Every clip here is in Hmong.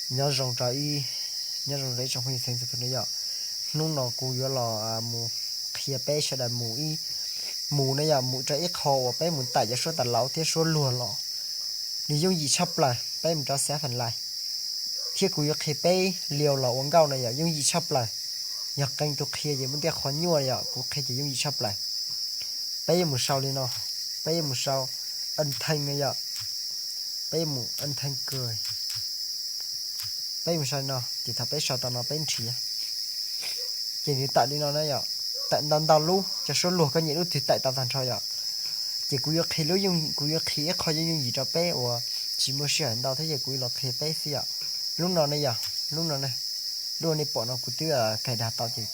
Nyob zoo rau ib, nyob zoo rau ib tsoom phooj ywg txhua tus ne yom. Hnub no kuv yuav los mus qhia peb sawv daws mus ib, mus ne yom, mus rau ib qho uas peb mus tawm cov suab tas laus thiab suab luag los nws yooj yim tshaj plaws, peb mus rau xab fas lais. Thiab kuv yuav qhia peb liu los ua nkauj na yom, yooj yim tshaj plaws. Yog qee tus qhia ces muaj tej qho nyuaj yom, kuv qhia ces yooj yim tshaj plaws. Peb yuav mus sau li no, peb yuav mus sau ăn thanh na yom, peb yuav mus ăn thanh kg, peb mus sau li no ces thaum peb sau tau no peb nrhiav, ces nws tawm li no na yom. Tawm ntau ntau lub, cov suab luag koj nyiam lub twg tawm tau tag nrho yom. Ces kuv yuav qhia lub yooj, kuv yuav qhia ib qho yooj yooj yim rau peb uas tsis muaj sij hawm ntau thiab ces kuv yuav los qhia peb xwb yom. Lub no ne yom, lub no ne, lub nej pom no kuv twb cài đặt tau ces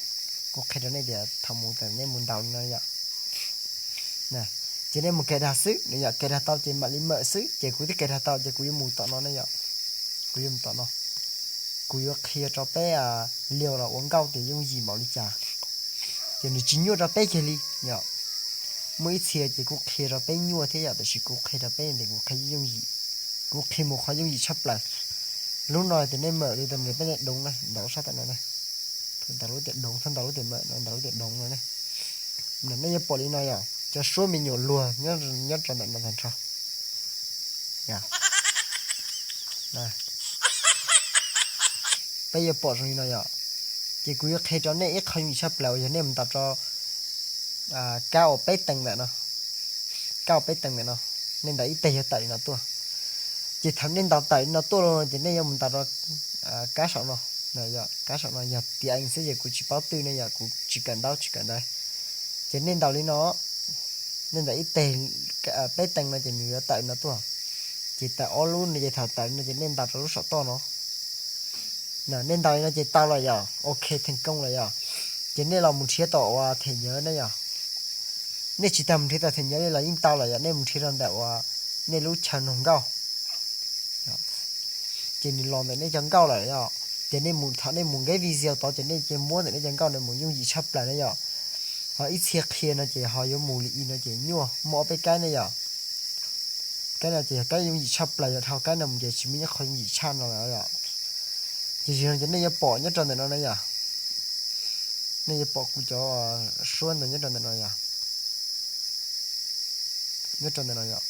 kuv qhia rau nej tias thaum mus tas nej mus ntaus li no yom. Ces nej mus cài đặt xwb, yog cài đặt tau ces mam li mở xwb, ces kuv twb cài đặt tau ces kuv yuav mus tom no ne yom. Kuv yuav mus tom no, kuv yuav qhia rau peb liu los ua nkauj tias yooj yim npaum li cas. Ces nws tsis nyuaj rau peb kiag li yom. Muaj ib txhia ces kuj qhia rau peb nyuaj thiab yom, tiam sis kuv qhia rau peb tias kuv qhia yooj yim, kuv qhia mus qhov yooj yim tshaj plaws. Lub no tias nej mở li ntawd peb ntaus sab tom no na, ntaus lub tias đóng, txhob ntaus lub tias mở no, ntaus lub tias đóng no ne. Nej yuav pom li no yom, cov suab me nyuam luag nyob rau ntawm no tag nrho. Peb yuav pom zoo li no yom. Ces kuv yuav qhia rau nej ib qho yooj yim tshaj plaws uas yog nej mus ntaus rau kab uas peb tees ntawm no, kab uas peb tees ntawm no, nej ntaus ib teg yog tawm li no tuaj. Ces thaum nej ntaus tawm li no tuaj los ces nej yuav mus ntaus rau kab saum no, kab saum no yog tiav xwb ces kuv tsis paub twj ne yom, kuv tsis kawm ntaub tsis kawm ntawv. Ces nej ntaus li no, nej ntaus ib teg peb tees no ces nws yuav tawm li no tuaj. Ces tawm ob lub no ces thaum tawm no ces nej ntaus rau lub saum toj no. Nej ntaus li no ces tau lawm yom, ok thành công lawm yom. Ces nej los mus nrhiav tom uas thẻ nhớ ne yom. Nej tsis tas mus nrhiav tom thẻ nhớ li los yeej tau lawm yom, nej mus nrhiav rau ntawm uas nej lub chaw nug nkauj. Ces nws los ntawm nej cov nkauj lawm yom. Ces nej mus, thaum nej mus nqeb video tod ces nej cia muab ntawm nej cov nkauj no mus yooj yim tshaj plaws ne yom. Ho ib txhia qhia no ces ho yuav mus li i no ces nyuaj, muaj ob peb kab ne yom. Kab no ces yog kab yooj yim tshaj plaws, yog dhau kab no mus ces tsis muaj ib qho yooj yim tshaj no lawm yom. Ces yog no ces nej yuav pom nyob rau ntawm no na yom. Nej yuav pom kuv cov suab ntawd nyob rau ntawm no yom. Nyob rau ntawm no yom.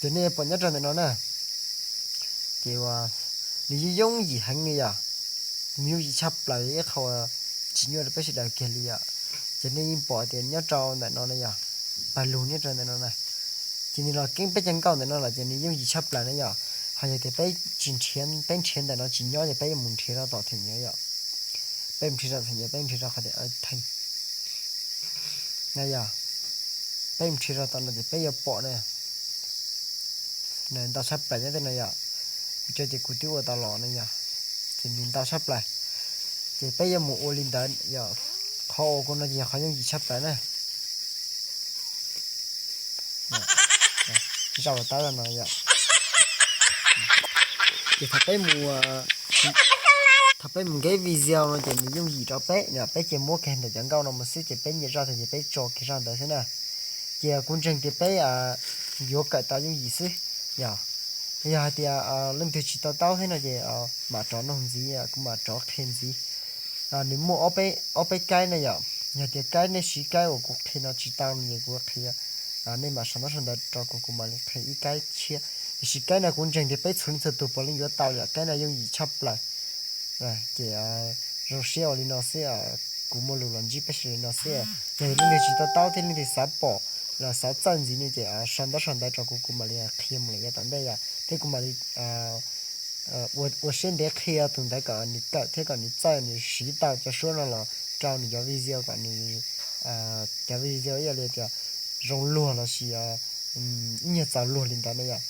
Ces nej yuav pom nyob rau ntawm no na. Ces uas nws yooj yooj yim heev li yom. Nws yooj yim tshaj plaws, ib qho tsis nyuaj rau peb sawv daws kiag li yom. Ces nej yeej pom tias nyob rau ntawm no na yom, pawg lug nyob rau ntawm no na. Ces nws los keeb peb cov nkauj ntawm no lawm ces nws yooj yim tshaj plaws na yom. Ho yog tias peb tsis nrhiav, peb nrhiav ntawm no tsis nyob ces peb yuav mus nrhiav rau tom them nyiav yom. Peb mus nrhiav rau them nyiav, peb mus nrhiav rau qhov tias thee na yom. Peb mus nrhiav rau tom no ces peb yuav pom na. Nws ntau tshaj plaws nyob tej no yom. Kuv cov ces kuv twb ua tau los na yom. Ces nws ntau tshaj plaws. Ces peb yuav mus ua li ntawd yom. Qhov uas kuv no ces yog qhov yooj yim tshaj plaws na. Zaum los tab no yom. Ces thaum peb mus, thaum peb mus nqeb video no ces nws yooj yim rau peb, peb cia muab kiag ntawm cov nkauj no mus xwb ces peb nyiam zaj twg ces peb tso kiag zaj ntawd xwb na. Ces kuv ntseeg tias peb yuav kawm tau yooj yim xwb yom. Yog hais tias leej twg tsis to taub thiab no ces mam rov nug ntxiv, kuv mam rov qhia ntxiv. Nws muaj ob peb kaib na yom. Yog tias kaib nej siv kaib uas kuv qhia no tsis tau no ces kuv qhia, nej mam sau ntaub sau ntawv rau kuv, kuv mam li qhia ib kaib tshiab. Tiam sis kaib no kuv ntseeg tias peb txhua leej txhua tus puav leej yuav tau yom, kaib no yooj yim tshaj plaws. Ces zoo siab ua li no xwb, kuv muaj lus los ntsib peb sawv daws li no xwb. Yog leej twg tsis to taub thiab leej twg xav pom los xav txawj ntxiv no ces sau ntaub sau ntawv rau kuv, kuv mam li qhia mus lawm yav tom ntej yom, thiab kuv mam li ua siab ntev qhia tus ntawd kom nws kawm thiab kom nws txawj nws siv tau cov suab no los rau nws cov video kom nws, cov video ib yam li tias zoo luag lossis ib nyuag txaus luag li ntawd na yom.